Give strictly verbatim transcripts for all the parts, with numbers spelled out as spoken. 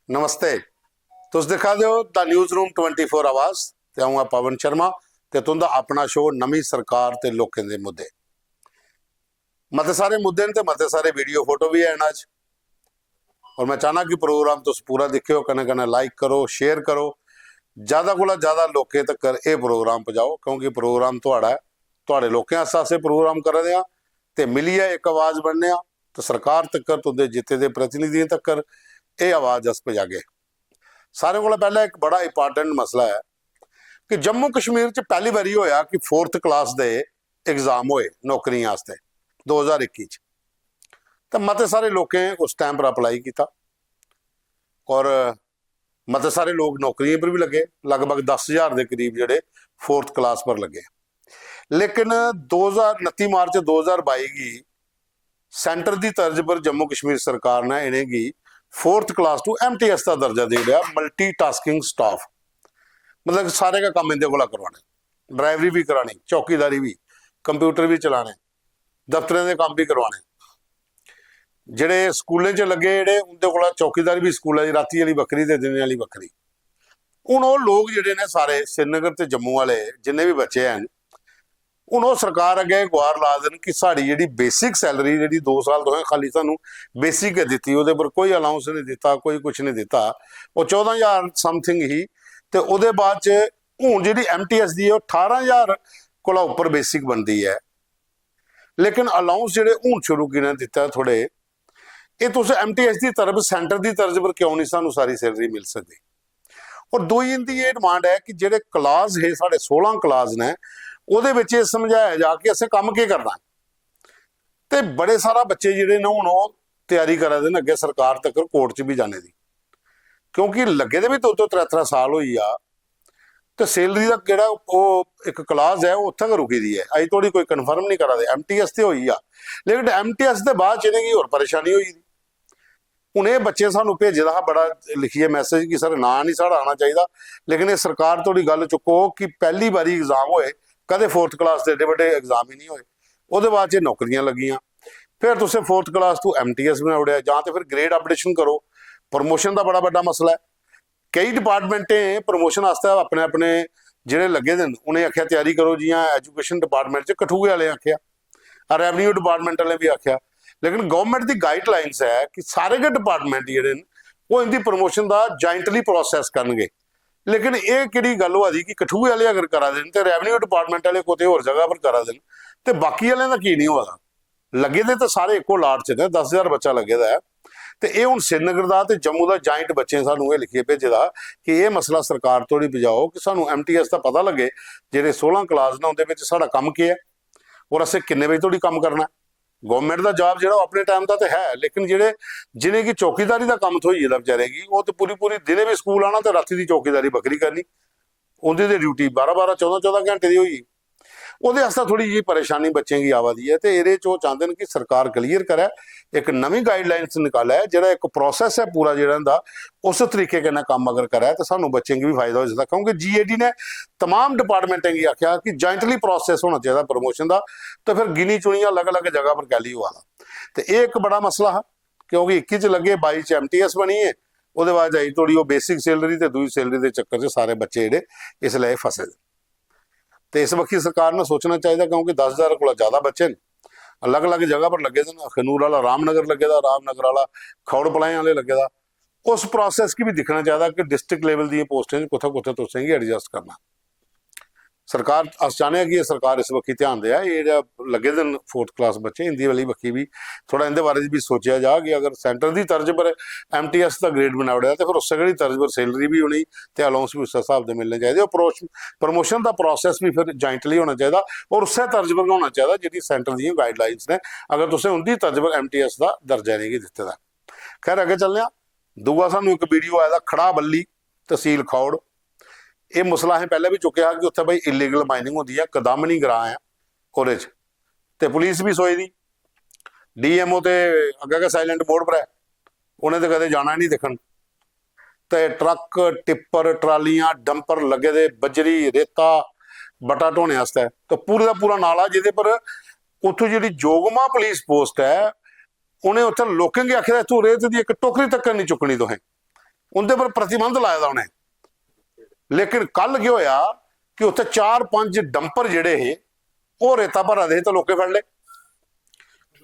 नमस्ते, तुस दिक्खा दे ओ the news room twenty four आवाज ते अ'ऊं आं पवन शर्मा ते तुं'दा अपना शो नमीं सरकार ते लोकें दे मुद्दे। मते सारे मुद्दे न ते मते सारे वीडियो फोटो बी हैन अज्ज, और मैं चाहना कि प्रोग्राम तुस पूरा दिक्खेओ, कन्नै कन्नै लाइक करो, शेयर करो, ज्यादा कोला ज्यादा लोकें तक्कर एह् प्रोग्राम पजाओ, क्योंकि प्रोग्राम थुआढ़ा ऐ, थुआढ़े लोकें आस्तै अस एह् प्रोग्राम करा दे आं ते मिलियै इक आवाज बनने आं ते सरकार तक्कर, तुं'दे जित्ते दे प्रतिनिधियें तक्कर एह् आवाज अस पजागे। सारें कोला पैह्लें इक बड़ा इंपॉर्टेंट मसला ऐ कि जम्मू कश्मीर च पैह्ली बारी होएआ कि फोर्थ क्लास दे एग्जाम होए नौकरियें आस्तै दो ज्हार इक्की च, ते मते सारे लोकें उस टाइम पर अप्लाई कीता और मते सारे लोक नौकरियें पर बी लग्गे। लगभग दस ज्हार दे करीब जेह्ड़े फोर्थ क्लास पर लग्गे। लेकिन दो ज्हार, उनत्ती मार्च दो ज्हार बाई गी सेंटर दी तर्ज पर जम्मू कश्मीर सरकार ने इ'नेंगी फोर्थ क्लास टू एमटीएस दा दर्जा देई ओड़ेआ, मल्टी टास्किंग स्टाफ। मतलब कि सारे गै कम्म इं'दे कोला करवाने, ड्राइवरी बी करानी, चौकीदारी बी, कंप्यूटर बी चलाने, दफ्तरें दे कम्म बी करवाने। जेह्ड़े स्कूलें च लग्गे, जेह्ड़े, उं'दे कोला चौकीदारी बी स्कूलै दी रातीं आह्ली बक्खरी ते दिनें आह्ली बक्खरी। हून ओह् लोक जेह्ड़े ने सारे श्रीनगर ते जम्मू आह्ले जिन्ने बी बच्चे हैन, हून ओह् सरकार अग्गें गुहार ला दे न कि साढ़ी जेह्ड़ी बेसिक सैलरी, जेह्ड़ी दो साल तुसें खाली सानूं बेसिक गै दित्ती, ओह्दे पर कोई अलाउंस निं दित्ता, कोई कुछ निं दित्ता, ओह् चौदां ज्हार समथिंग ही। ते ओह्दे बाद च हून जेह्ड़ी एमटीएस दी ऐ, ओह् ठारां ज्हार कोला उप्पर बेसिक बनदी ऐ, लेकिन अलाउंस जेह्ड़े हून शुरू कि'नें दित्ता थोड़े, एह् तुस एमटीएस दी तरफ, सेंटर दी तर्ज पर क्यों निं सानूं सारी सैलरी मिल सकदी? और दूई इं'दी एह् डिमांड ऐ कि जेह्ड़े क्लास हे साढ़े सोलां क्लास ने, ओह्दे बिच एह् समझाया जा कि असें कम्म केह् करना ऐ। ते बड़े सारा बच्चे जेह्ड़े न, हून ओह् त्यारी करा दे न अग्गें सरकार तक्कर कोर्ट च बी जाने दी, क्योंकि लग्गे दे बी दो दो त्रै त्रै साल होई गेआ। ते सैलरी दा जेह्ड़ा ओह् इक क्लास ऐ, ओह् उत्थै गै रुकी दी ऐ, अजें धोड़ी कोई कन्फर्म निं करा दे। एमटीएस ते होई गेआ, लेकिन एमटीएस दे बाद च इ'नेंगी होर परेशानी होई दी। हून एह् बच्चें सानूं भेजे दा हा बड़ा लिखियै मैसेज कि सर, नांऽ निं साढ़ा आना चाहिदा, लेकिन एह् सरकार धोड़ी गल्ल चुक्को कि पैह्ली बारी एग्जाम होए, कदें फोर्थ क्लास दे एड्डे बड्डे एग्जाम ही निं होए। ओह्दे बाद च नौकरियां लग्गियां, फिर तुसें फोर्थ क्लास तू एमटीएस बनाई ओड़ेआ, जां ते फिर ग्रेड अपडेशन करो। प्रमोशन दा बड़ा बड्डा मसला ऐ। केई डिपार्टमेंटें प्रमोशन आस्तै अपने अपने जेह्ड़े लग्गे दे न, उ'नें आखेआ त्यारी करो, जि'यां एजुकेशन डिपार्टमेंट च कठुए आह्लें आखेआ, रेवेन्यू डिपार्टमेंट आह्लें बी आखेआ। लेकिन गौरमेंट दी गाइडलाइंस ऐ कि सारे गै डिपार्टमेंट जेह्ड़े न, ओह् इं'दी प्रमोशन दा ज्वाइंटली प्रोसेस करनगे। लेकिन एह् केह्ड़ी गल्ल होआ दी कि कठुए आह्ले अगर करा दे न ते रेवेन्यू डिपार्टमेंट आह्ले कुतै होर जगह पर करा दे न, ते बाकी आह्लें दा की निं होआ दा? लग्गे दे ते सारे इक्को लाट च न, दस ज्हार बच्चा लग्गे दा ऐ। ते एह् हून श्रीनगर दा ते जम्मू दा ज्वाइंट बच्चें सानूं एह् लिखियै भेजे दा कि एह् मसला सरकार धोड़ी पजाओ कि सानूं एमटीएस दा पता लग्गे, जेह्ड़े सोलां क्लास न, उं'दे बिच साढ़ा कम्म केह् ऐ और असें किन्ने बजे धोड़ी कम्म करना ऐ। गौरमेंट दा जॉब जेह्ड़ा, ओह् अपने टाइम दा ते है, लेकिन जेह्ड़े, जि'नेंगी चौकीदारी दा कम्म थ्होई गेदा बेचारे गी, ओह् ते पूरी पूरी दिनें बी स्कूल आना ते रातीं दी चौकीदारी बक्खरी करनी। उं'दी ते ड्यूटी बारां बारां, चौदां चौदां घैंटे दी होई गेई। ओह्दे आस्तै थोह्ड़ी जेही परेशानी बच्चें गी आवा दी ऐ, ते एह्दे च ओह् चांह्दे न कि सरकार क्लियर करै, इक नमीं गाइडलाइंस निकालै, जेह्ड़ा इक प्रोसेस ऐ पूरा जेह्ड़ा होंदा, उस तरीके कन्नै कम्म अगर करै ते सानूं बच्चें गी बी फायदा होई सकदा, क्योंकि जीएडी ने तमाम डिपार्टमेंटें गी आखेआ कि ज्वाइंटली प्रोसेस होना चाहिदा प्रमोशन दा, ते फिर गिनी चुनियै अलग-अलग जगह पर कैह्ली होआ दा। ते एह् इक बड़ा मसला हा, क्योंकि इक्की च लग्गे, बाई च एमटीएस बनी गे, ओह्दे बाद जाई धोड़ी ओह् बेसिक सैलरी ते दूई सैलरी दे चक्कर च सारे बच्चे जेह्ड़े इसलै एह् फसे दे। ते इस बक्खी सरकार ने सोचना चाहिदा, क्योंकि दस ज्हार कोला ज्यादा बच्चे न, अलग-अलग जगह पर लग्गे दे न। अखनूर आह्ला रामनगर लग्गे दा, रामनगर आह्ला खौड़ पलाएं आह्ले लग्गे दा। उस प्रोसेस गी बी दिक्खना चाहिदा कि डिस्ट्रिक्ट लेवल दियें पोस्टें च कुत्थै-कुत्थै तुसें गी एडजस्ट करना। सरकार, अस चाह्न्ने आं कि एह् सरकार इस बक्खी ध्यान देऐ। एह् जेह्ड़ा लग्गे दे न फोर्थ क्लास बच्चे, इं'दी आह्ली बक्खी बी थोह्ड़ा इं'दे बारे च बी सोचेआ जा कि अगर सेंटर दी तर्ज पर एमटीएस दा ग्रेड बनाई ओड़ेआ ते फिर उस्सै गै तर्ज पर सैलरी बी उ'नेंगी ते अलाउंस बी उस्सै स्हाब दे मिलने चाहिदे। और प्रोश-, प्रमोशन दा प्रोसेस बी फिर ज्वाइंटली होना चाहिदा और उस्सै तर्ज पर गै होना चाहिदा जेह्ड़ी सेंटर दियां गाइडलाइंस ने, अगर तुसें उं'दी तर्ज पर एमटीएस दा दर्जा इ'नेंगी दित्ते दा ऐ। खैर, अग्गें चलने आं। दूआ सानूं इक वीडियो आए दा खड़ा बल्ली, तसील खौड़। एह् मसला असें पैह्लें बी चुक्केआ हा कि उत्थै भाई इलीगल माइनिंग होंदी ऐ, कदामनी ग्रां ऐ ओह्दे च, ते पुलिस बी सोई दी, डीएमओ ते अग्गें गै साइलेंट मोड पर ऐ, उ'नें ते कदें जाना निं दिक्खन। ते ट्रक, टिप्पर, ट्रालियां, डंपर लग्गे दे, बजरी, रेता, बट्टा ढोने आस्तै, ते पूरे दा पूरा नाला, जेह्दे पर उत्थूं जेह्ड़ी जोगमा पुलिस पोस्ट ऐ, उ'नें उत्थै लोकें गी आखे दा, "इत्थूं रेत दी इक टोकरी तक निं चुक्कनी तुसें।" उं'दे पर प्रतिबंध लाए दा उ'नें। लेकिन कल केह् होआ कि उत्थै चार पंज डंपर जेह्ड़े हे, ओह् रेता भरा दे हे ते लोकें फड़ ले।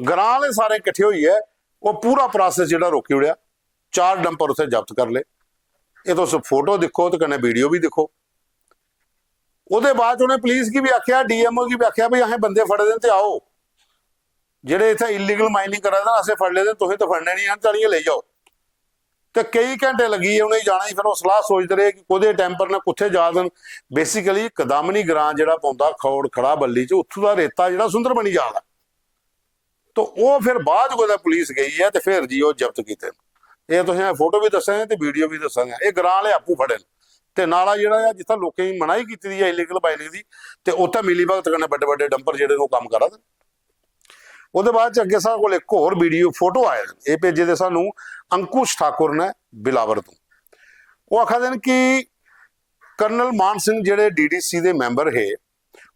ग्रां आह्ले सारे किट्ठे होइयै ओह् पूरा प्रोसेस जेह्ड़ा रोकी ओड़ेआ। चार डंपर उत्थै जब्त कर ले। एह् तुस फोटो दिक्खो ते कन्नै वीडियो बी दिक्खो। ओह्दे बाद च उ'नें पुलिस गी बी आखेआ, डीएमओ गी बी आखेआ, "भाई, असें बंदे फड़े दे न ते आओ, जेह्ड़े इत्थै इलीगल माइनिंग करा दे न, असें फड़ी लेदे न, तुसें ते फड़ने निं हैन, चलियै लेई जाओ।" ते केई घैंटे लग्गी गे उ'नेंगी जाने गी। फिर ओह् सलाह सोचदे रेह् कि कोह्दे डंपर न, कुत्थै जा दे न। बेसिकली कदामनी ग्रां जेह्ड़ा पौंदा खौड़ खड़ा बल्ली च, उत्थूं दा रेता जेह्ड़ा सुंदरबनी जा दा। तो ओह् फिर बाद च कुतै पुलिस गेई ऐ ते फिर जी ओह् जब्त कीते न। एह् तुसें फोटो बी दस्सा दे ते वीडियो बी दस्सा दे। एह् ग्रां आह्ले आपूं फड़े न। ते नाला जेह्ड़ा ऐ, जित्थै लोकें गी मनाही कीती दी ऐ इलीगल माइनिंग दी, ते उत्थै मिली भगत कन्नै बड्डे बड्डे डंपर जेह्ड़े न, ओह् कम्म करा दे न। ओह्दे बाद च अग्गें साढ़े कोल इक होर वीडियो फोटो आए न, एह् भेजे दे सानू अंकुश ठाकुर ने बिलावर तों। ओह् आखा दे न कि कर्नल मान सिंह जेह्ड़े डीडीसी दे मैंबर हे,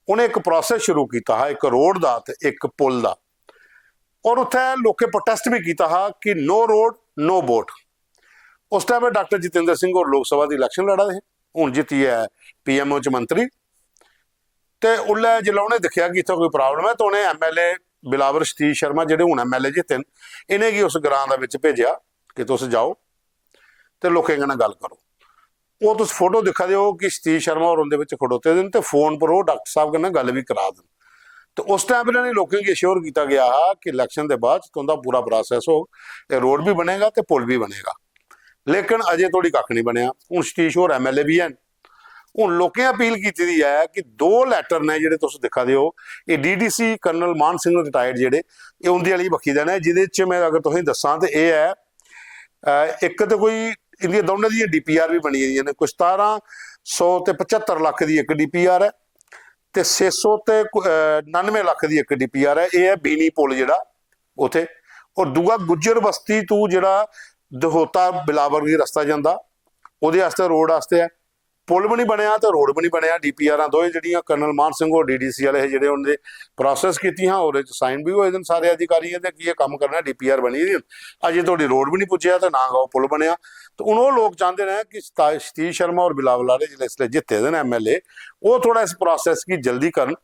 उ'नें इक प्रोसेस शुरू कीता हा, इक रोड दा ते इक पुल दा। और उत्थै लोकें प्रोटेस्ट बी कीता हा कि "No road, no vote।" उस टाइम डाक्टर जितेंद्र सिंह होर लोकसभा दी इलैक्शन लड़ा दे हे, हून जित्तियै पीएमओ च मंत्री। ते उल्लै जिसलै उ'नें दिक्खेआ कि इत्थै कोई प्रॉब्लम ऐ, ते उ'नें एमएलए बिलावर सतीश शर्मा, जेह्ड़े हून एमएलए जित्ते न, इ'नेंगी उस ग्रां दे बिच भेजेआ कि "तुस जाओ ते लोकें कन्नै गल्ल करो।" ओह् तुस फोटो दिक्खा दे ओ कि सतीश शर्मा होर उं'दे बिच खड़ोते दे न ते फोन पर ओह् डाक्टर साहब कन्नै गल्ल बी करा दे न। ते उस टाइम पर इ'नें लोकें गी अश्योर कीता गेआ हा कि इलैक्शन दे बाद च तुं'दा पूरा प्रोसेस होग, एह् रोड बी बनेगा ते पुल बी बनेगा। लेकिन अजें धोड़ी कक्ख निं बनेआ। हून सतीश होर एमएलए बी हैन। हून लोकें अपील कीती दी ऐ कि दो लैटर न जेह्ड़े तुस दिक्खा दे ओ, एह् डीडीसी कर्नल मान सिंह रिटायर्ड जेह्ड़े, एह् उं'दी आह्ली बक्खी दे न, जेह्दे च में अगर तुसेंगी दस्सां ते एह् ऐ, अ, इक ते कोई इं'दियां दौनें दियां डीपीआर बी बनी गेदियां न, कोई सतारां सौ ते पचत्तर लक्ख दी इक डीपीआर ऐ ते छे सौ ते, अ, नानुए लक्ख दी इक डीपीआर ऐ। एह् ऐ बीनी पुल जेह्ड़ा उत्थै, और दूआ गुज्जर बस्ती तू जेह्ड़ा दहोता बिलावर गी रस्ता जंदा, ओह्दे आस्तै, रोड आस्तै ऐ। पुल बी निं बनेआ ते रोड बी निं बनेआ। डीपीआरां दोए जेह्ड़ियां कर्नल मान सिंह होर डीडीसी आह्ले हे, जेह्ड़े उं'दे प्रोसेस कीतियां, ओह्दे च साइन बी होए दे न सारे अधिकारियें दे कि एह् कम्म करना, डीपीआर बनी दी न। अजें धोड़ी रोड बी निं पुज्जेआ ते ना गै ओह् पुल बनेआ। ते हून ओह् लोक चांह्दे न कि सता-, सतीश शर्मा होर बिलावर आह्ले जिसलै इसलै जित्ते दे न एमएलए, ओह् थोह्ड़ा इस प्रोसेस गी जल्दी करन।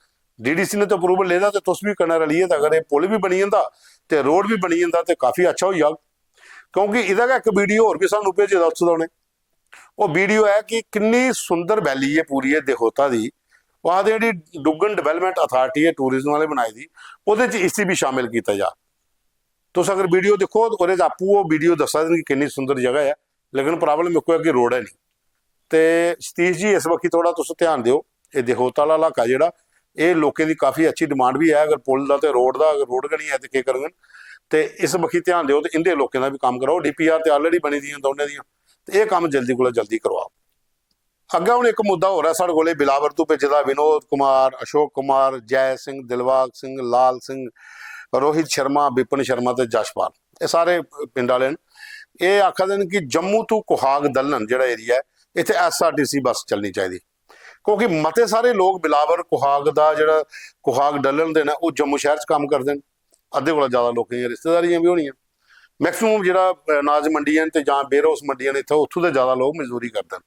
डीडीसी ने ते अप्रूवल लेदा, ते तुस बी कन्नै रलियै ते अगर एह् पुल बी बनी जंदा ते रोड बी बनी जंदा ते काफी अच्छा होई जाग। क्योंकि एह्दा गै इक वीडियो होर बी सानूं भेजे दा उत्थूं दा उ'नें। ओह् वीडियो ऐ कि किन्नी सुंदर वैली ऐ पूरी एह् दहोता दी। ओह् आखदे जेह्ड़ी डुग्गन डेवलपमेंट अथारिटी ऐ टूरिज्म आह्ले बनाई दी, ओह्दे च इसी बी शामिल कीता जा। तुस अगर वीडियो दिक्खो ते ओह्दे च आपूं ओह् वीडियो दस्सा दे न कि किन्नी सुंदर जगह ऐ, लेकिन प्रॉब्लम इक्को ऐ कि रोड है नहीं। ते सतीश जी, इस बक्खी थोह्ड़ा तुस ध्यान देओ। एह् दहोता आह्ला इलाका जेह्ड़ा, एह् लोकें दी काफी अच्छी डिमांड बी ऐ। अगर पुल दा ते रोड दा, अगर रोड गै निं ऐ ते केह् करङन? ते इस बक्खी ध्यान देओ ते इं'दे लोकें दा बी कम्म कराओ। डीपीआर ते ऑलरेडी बनी दियां दौनें दियां, ते एह् कम्म जल्दी कोला जल्दी करवाओ। अग्गें हून इक मुद्दा होर ऐ साढ़े कोल, बिलावर तू भेजे दा विनोद कुमार, अशोक कुमार, जय सिंह, दिलबाग सिंह, लाल सिंह, रोहित शर्मा, विपिन शर्मा ते जशपाल, एह् सारे पिंड आह्ले न। एह् आखा दे न कि जम्मू तू कुहाग दल्लन जेह्ड़ा एरिया ऐ, इत्थै एसआरटीसी बस चलनी चाहिदी, क्योंकि मते सारे लोक बिलावर कुहाग दा जेह्ड़ा कुहाग दल्लन दे न, ओह् जम्मू शैह्र च कम्म करदे न। अद्धे कोला जैदा लोकें दियां रिश्तेदारियां बी होनियां। मैक्सिमम जेह्ड़ा, अ, अनाज मंडियां न ते जां वेयरहाउस मंडियां न, इत्थै उत्थूं दे जैदा लोक मजदूरी करदे न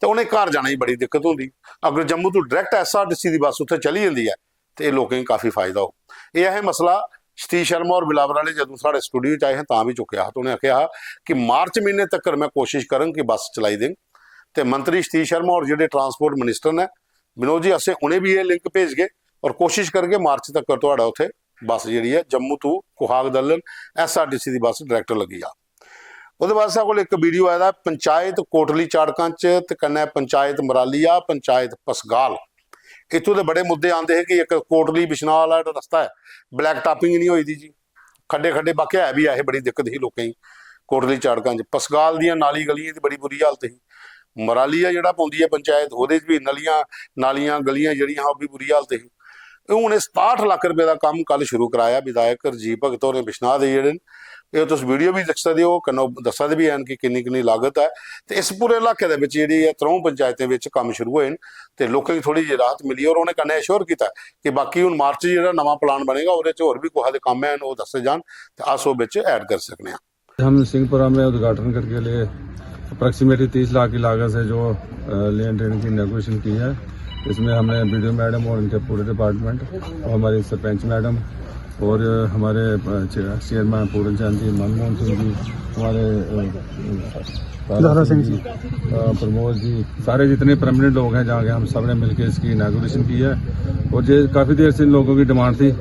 ते उ'नें घर जाने दी बड़ी दिक्कत होंदी। अगर जम्मू तू डायरैक्ट एसआरटीसी दी बस उत्थै चली जंदी ऐ ते एह् लोकें गी काफी फायदा होग। एह् असें मसला सतीश शर्मा होर बिलावर आह्ले जदूं साढ़े स्टूडियो च आए हे तां बी चुक्केआ हा, ते उ'नें आखेआ हा कि मार्च म्हीने तक्कर में कोशिश करङ कि बस चलाई देङ। ते मंत्री सतीश शर्मा होर जेह्ड़े ट्रांसपोर्ट मिनिस्टर न, विनोद जी, असें उ'नें बी एह् लिंक भेजगे और कोशिश करगे मार्च तक्कर थुआढ़ा उत्थै बस जेह्ड़ी ऐ जम्मू तू कुहाग दल्लन एसआरटीसी दी बस डायरैक्ट लग्गी जा। ओह्दे बाद साढ़े कोल इक वीडियो आए दा पंचायत कोटली चाड़कां च ते कन्नै पंचायत मरालिया, पंचायत पसगाल, इत्थूं दे बड़े मुद्दे आंदे हे कि इक कोटली बिश्नाह आह्ला जेह्ड़ा रस्ता ऐ, ब्लैक टापिंग निं होई दी जी, खड्डे खड्डे, वाकई है बी ऐ हे, बड़ी दिक्कत ही लोकें गी। कोटली चाड़कां च पसगाल दियां नाली गलियें दी बड़ी बुरी हालत ही। मरालिया जेह्ड़ा पौंदी ऐ पंचायत, ओह्दे च बी नलियां, नालियां, गलियां जेह्ड़ियां हा, ओह् बी बुरी हालत ही। हून एह् सताह्ठ लक्ख रपेऽ दा कम्म कल शुरू कराया विधायक राजीव भगत होरें बिश्नाह दे जेह्ड़े न। एह् तुस वीडियो बी दिक्खी सकदे ओ, कन्नै ओह् दस्सा दे बी हैन कि किन्नी किन्नी लागत ऐ। ते इस पूरे इलाके दे बिच जेह्ड़ी ऐ, त्र'ऊं पंचायतें बिच कम्म शुरू होए न ते लोकें गी थोह्ड़ी जेही राहत मिली, और उ'नें कन्नै अश्योर कीता कि बाकी हून मार्च च जेह्ड़ा नमां प्लान बनेगा, ओह्दे च होर बी कुसै दे कम्म हैन, ओह् दस्से जान ते अस ओह् बिच ऐड करी सकने आं। हम सिंहपुरा में उद्घाटन करके लिए अप्रॉक्सीमेटली तीस लाख की लागत से जो लेन ड्रेन की इनॉग्रेशन की है, इसमें हमने बीडीओ मैडम और इनके पूरे डिपार्टमेंट और हमारे सरपंच मैडम और हमारे चेयरमैन पूरन चंद जी, मनमोहन सिंह जी, हमारे दादा सिंह जी, प्रमोद जी, सारे जितने परमानेंट लोग हैं, जहाँ के हम सब ने मिलकर इसकी इनॉग्रेशन की है। और ये काफ़ी देर से इन लोगों की डिमांड थी,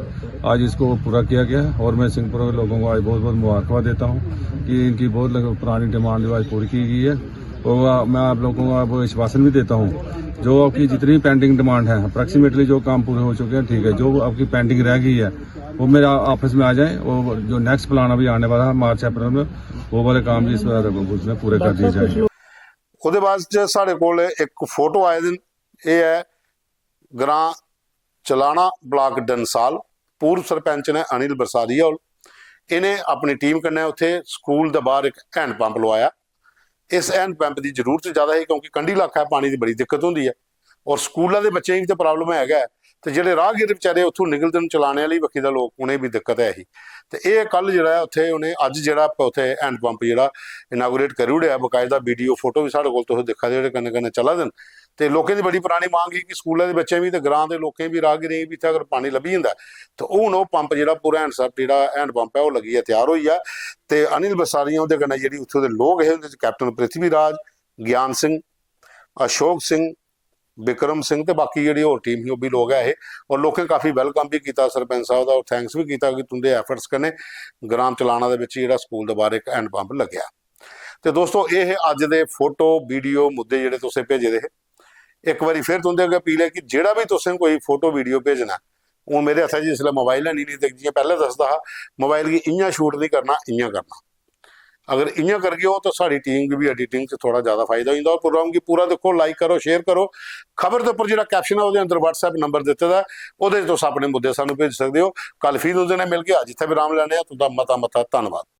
आज इसको पूरा किया गया है। और मैं सिंहपुर के लोगों को आज बहुत बहुत मुबारकबाद देता हूँ कि इनकी बहुत पुरानी डिमांड जो आज पूरी की गई है। और मैं आप लोगों को अब आश्वासन भी देता हूँ, जो आपकी जितनी पेंडिंग डिमांड है, अप्रॉक्सीमेटली जो काम पूरे हो चुके हैं, ठीक है, जो आपकी पेंडिंग रह गई है, वो मेरा ऑफिस में आ जाए। और जो नेक्स्ट प्लान अभी आने वाला है मार्च अप्रैल में, वो वाले काम भी इस बार उसमें पूरे कर दिए जाएंगे। ਉਹਦੇ ਬਾਅਦ ਚ ਸਾਡੇ ਕੋਲ ਇੱਕ ਫੋਟੋ ਆਏ ਦਿਨ, ਇਹ ਹੈ ਗ੍ਰਾਮ ਚਲਾਣਾ, ਬਲਾਕ ਡੰਸਾਲ। ਪੂਰਵ ਸਰਪੰਚ ਨੇ ਅਨਿਲ ਬਰਸਾਰੀਆ ਹੋਲ, ਇਹਨੇ ਆਪਣੀ ਟੀਮ ਕਨੇ ਉੱਥੇ ਸਕੂਲ ਦੇ ਬਾਹਰ ਇੱਕ ਹੈਂਡ ਪੰਪ ਲਵਾਇਆ। ਇਸ ਹੈਂਡ ਪੰਪ ਦੀ ਜ਼ਰੂਰਤ ਜ਼ਿਆਦਾ ਹੈ, ਕਿਉਂਕਿ ਕੰਢੀ ਇਲਾਕਾ ਹੈ, ਪਾਣੀ ਦੀ ਬੜੀ ਦਿੱਕਤ ਹੁੰਦੀ ਹੈ ਔਰ ਸਕੂਲਾਂ ਦੇ ਬੱਚਿਆਂ ਦੀ ਤਾਂ ਪ੍ਰੋਬਲਮ ਹੈਗਾ ਹੈ। ਤੇ ਜਿਹੜੇ ਰਾਹਗੀਰ ਵਿਚਾਰੇ ਉੱਥੋਂ ਨਿਕਲਦੇ ਨੇ, ਚਲਾਣੇ ਵਾਲੀ ਵੱਖੀ ਦਾ ਲੋਕ, ਉਹਨੇ ਵੀ ਦਿੱਕਤ ਹੈ ਹੀ। ਤੇ ਇਹ ਕੱਲ ਜਿਹੜਾ ਹੈ ਉੱਥੇ ਉਹਨੇ, ਅੱਜ ਜਿਹੜਾ ਆਪਾਂ ਉੱਥੇ ਹੈਂਡ ਪੰਪ ਜਿਹੜਾ ਇਨਾਗੂਰੇਟ ਕਰੀ ਉੜਿਆ, ਬਕਾਇਦਾ ਵੀਡੀਓ ਫੋਟੋ ਵੀ ਸਾਡੇ ਕੋਲ ਤੁਸੀਂ ਦਿਖਾ ਦੇ, ਜਿਹੜੇ ਕਨੇ ਕਨੇ ਚਲਾ ਦੇਣ। ਤੇ ਲੋਕਾਂ ਦੀ ਬੜੀ ਪੁਰਾਣੀ ਮੰਗ ਹੈ ਕਿ ਸਕੂਲਾਂ ਦੇ ਬੱਚਿਆਂ ਵੀ ਤੇ ਗ੍ਰਾਮ ਦੇ ਲੋਕਾਂ ਵੀ, ਰਾਹਗੀਰਾਂ ਵੀ ਇੱਥੇ ਅਗਰ ਪਾਣੀ ਲੱਭੀ ਜਾਂਦਾ, ਤੇ ਉਹ ਹੁਣ ਉਹ ਪੰਪ ਜਿਹੜਾ ਪੂਰਾ ਹੈਂਡ ਸੈਟ, ਜਿਹੜਾ ਹੈਂਡ ਪੰਪ ਹੈ, ਉਹ ਲੱਗੀ ਹੈ, ਤਿਆਰ ਹੋਈ ਆ। ਤੇ ਅਨਿਲ ਬਸਾਰੀਆ ਉਹਦੇ ਕਨੇ ਜਿਹੜੀ ਉੱਥੋਂ ਦੇ ਲੋਕ ਹੈ, ਉਹਦੇ ਚ ਕੈਪਟਨ ਪ੍ਰਿਥਵੀ ਰਾਜ, ਗਿਆਨ ਸਿੰਘ, ਅਸ਼ੋਕ ਸਿੰਘ, ਬਿਕਰਮ ਸਿੰਘ ਤੇ ਬਾਕੀ ਜਿਹੜੀ ਹੋਰ ਟੀਮ ਸੀ, ਉਹ ਵੀ ਲੋਕ ਆਏ ਔਰ ਲੋਕਾਂ ਕਾਫੀ ਵੈਲਕਮ ਵੀ ਕੀਤਾ ਸਰਪੰਚ ਸਾਹਿਬ ਦਾ ਔਰ ਥੈਂਕਸ ਵੀ ਕੀਤਾ ਕਿ तुं'दे ਐਫਰਟਸ ਕਨੇ ਗ੍ਰਾਮ ਚਲਾਣਾ ਦੇ ਵਿੱਚ ਜਿਹੜਾ ਸਕੂਲ ਦੇ ਬਾਹਰ ਇੱਕ ਹੈਂਡ ਪੰਪ ਲੱਗਿਆ। ਤੇ ਦੋਸਤੋ, ਇਹ ਅੱਜ ਦੇ ਫੋਟੋ, ਵੀਡੀਓ, ਮੁੱਦੇ ਜਿਹੜੇ ਤੁਸੀਂ ਭੇਜੇ ਦੇ, ਇੱਕ ਵਾਰੀ ਫਿਰ तुं'दे ਅੱਗੇ ਅਪੀਲ ਹੈ ਕਿ ਜਿਹੜਾ ਵੀ ਤੁਸੀਂ ਕੋਈ ਫੋਟੋ, ਵੀਡੀਓ ਭੇਜਣਾ, ਉਹ ਮੇਰੇ ਹੱਥਾਂ 'ਚ ਇਸ ਵੇਲੇ ਮੋਬਾਈਲ ਹੈ ਨਹੀਂ, ਨਹੀਂ ਤੇ ਜਿਵੇਂ ਪਹਿਲਾਂ ਦੱਸਦਾ ਹਾਂ, ਮੋਬਾਈਲ ਕੀ ਇਆਂ ਸ਼ੂਟ ਨਹੀਂ ਕਰਨਾ, ਇਆਂ ਕਰਨਾ। ਅਗਰ ਇਆਂ ਕਰ ਗਏ ਹੋ ਤਾਂ ਸਾਡੀ ਟੀਮ ਵੀ ਐਡੀਟਿੰਗ 'ਚ ਥੋੜਾ ਜ਼ਿਆਦਾ ਫਾਇਦਾ ਹੁੰਦਾ। ਔਰ ਪ੍ਰੋਗਰਾਮ ਕੀ ਪੂਰਾ ਦੇਖੋ, ਲਾਈਕ ਕਰੋ, ਸ਼ੇਅਰ ਕਰੋ। ਖਬਰ ਦੇ ਉੱਪਰ ਜਿਹੜਾ ਕੈਪਸ਼ਨ ਹੈ, ਉਹਦੇ ਅੰਦਰ WhatsApp ਨੰਬਰ ਦਿੱਤਾ ਦਾ, ਉਹਦੇ ਤੋਂ ਆਪਣੇ ਮੁੱਦੇ ਸਾਨੂੰ ਭੇਜ ਸਕਦੇ ਹੋ। ਕੱਲ ਫਿਰ ਉਹਦੇ ਨਾਲ ਮਿਲ ਕੇ ਅੱਜ ਇੱਥੇ ਵਿਰਾਮ ਲੈਣੇ ਆ। ਤੁਹਾਡਾ ਮਤਾ ਮਤਾ ਧੰਨਵਾਦ।